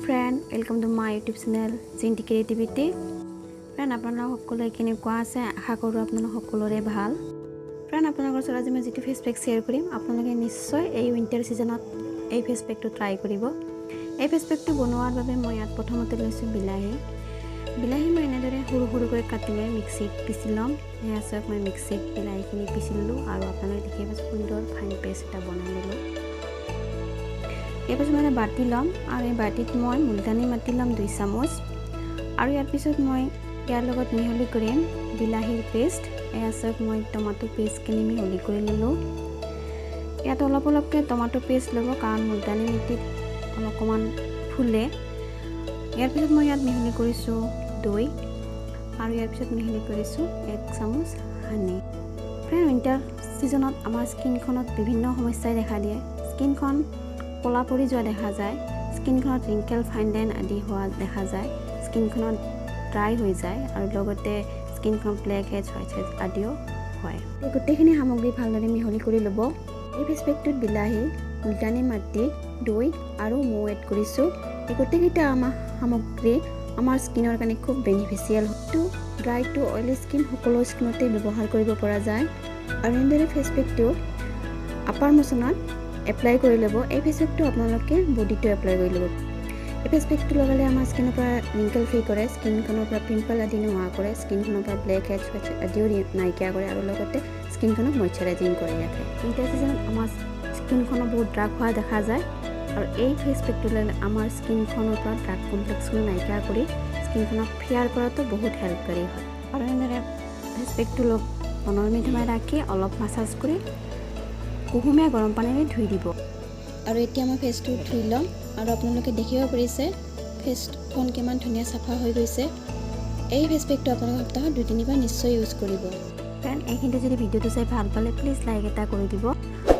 Friend, welcome to my YouTube channel Jinti Creativity. Friend, আপোনালোক সকলোৱে কেনেকুৱা আছে? আশা কৰোঁ আপোনালোক সকলোৰে ভাল। ফ্ৰেণ্ড, আপোনালোকৰ ওচৰত আজি মই যিটো ফেচ পেক শ্বেয়াৰ কৰিম, আপোনালোকে নিশ্চয় এই উইণ্টাৰ ছিজনত এই ফেচ পেকটো ট্ৰাই কৰিব। এই ফেচ পেকটো বনোৱাৰ বাবে মই ইয়াত প্ৰথমতে লৈছোঁ বিলাহী। বিলাহী মই এনেদৰে সৰু সৰুকৈ কাটি লৈ মিক্সিত পিচি ল'ম। এয়া চাওক, মই মিক্সিত বিলাহীখিনি পিচি ল'লোঁ আৰু আপোনালোকে দেখিব পাইছে, সুন্দৰ ফাইন পেষ্ট এটা বনাই ল'লোঁ। ইয়াৰ পিছত মই বাতি ল'ম আৰু এই বাতিত মই মুলতানী মাটি ল'ম 2 চামুচ আৰু ইয়াৰ পিছত মই ইয়াৰ লগত মিহলি কৰিম বিলাহীৰ পেষ্ট। এয়া চাওক, মই টমাটো পেষ্টখিনি মিহলি কৰি ল'লোঁ। ইয়াত অলপ অলপকৈ টমাটো পেষ্ট ল'ব, কাৰণ মুলতানী মিটিত অকণমান ফুলে। ইয়াৰ পিছত মই ইয়াত মিহলি কৰিছোঁ দৈ আৰু ইয়াৰ পিছত মিহলি কৰিছোঁ 1 চামুচ হানি। ফ্ৰেণ্ড, উইণ্টাৰ ছিজনত আমাৰ স্কিনখনত বিভিন্ন সমস্যাই দেখা দিয়ে। স্কিনখন ক'লা পৰি যোৱা দেখা যায়, স্কিনখনত ৰিংকেল, ফাইন লাইন আদি হোৱা দেখা যায়, স্কিনখনত ড্ৰাই হৈ যায় আৰু লগতে স্কিনখন ব্লেক হেডছ, হোৱাইট হেডছ আদিও হয়। এই গোটেইখিনি সামগ্ৰী ভালদৰে মিহলি কৰি ল'ব। এই ফেচ পেকটোত বিলাহী, মুলতানী মাটি, দৈ আৰু মৌ এড কৰিছোঁ। এই গোটেইকেইটা আমাৰ সামগ্ৰী আমাৰ স্কিনৰ কাৰণে খুব beneficial. To dry to oily skin, সকলো স্কিনতে ব্যৱহাৰ কৰিব পৰা যায়। আৰু এনেদৰে ফেচ পেকটো আপাৰ মোচনত এপ্লাই কৰি ল'ব। এই ফেচ পেকটো আপোনালোকে বডিটো এপ্লাই কৰি ল'ব। এই ফেচ পেকটো লগালে আমাৰ স্কিনৰ পৰা ৰিংকেল ফ্ৰী কৰে, স্কিনখনৰ পৰা পিম্পল আদি নোহোৱা কৰে, স্কিনখনৰ পৰা ব্লেক হেডছ আদিও নাইকিয়া কৰে আৰু লগতে স্কিনখনক মইশ্চাৰাইজিং কৰি ৰাখে। উইণ্টাৰ ছিজনত আমাৰ স্কিনখনো বহুত ডাৰ্ক হোৱা দেখা যায় আৰু এই ফেচ পেকটো ল'লে আমাৰ স্কিনখনৰ পৰা ডাৰ্ক কমপ্লেক্সখিনি নাইকিয়া কৰি স্কিনখনক ফেয়াৰ কৰাটো বহুত হেল্পকাৰী হয়। আৰু এনেদৰে ফেচ পেকটো লগ 15 মিনিট সময় ৰাখি অলপ মাছাজ কৰি কুহুমীয়া গৰম পানীৰে ধুই দিব। আৰু এতিয়া মই ফেচটো ধুই ল'ম আৰু আপোনালোকে দেখিব পাৰিছে, ফেচখন কিমান ধুনীয়া চাফা হৈ গৈছে। এই ফেচ পেকটো আপোনালোকে সপ্তাহত দুই তিনিবাৰ নিশ্চয় ইউজ কৰিব। ফ্ৰেণ্ড, এইখিনিতে যদি ভিডিঅ'টো চাই ভাল পালে প্লিজ লাইক এটা কৰি দিব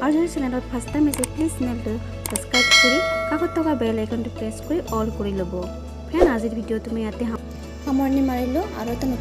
আৰু যদি চেনেলত ফাৰ্ষ্ট টাইম হৈছে, প্লিজ চেনেলটো ছাবস্ক্ৰাইব কৰি কাষত থকা বেল আইকনটো প্ৰেছ কৰি অল কৰি ল'ব। ফ্ৰেণ্ড, আজিৰ ভিডিঅ'টো মই ইয়াতে সামৰণি মাৰিলোঁ আৰু এটা নতুন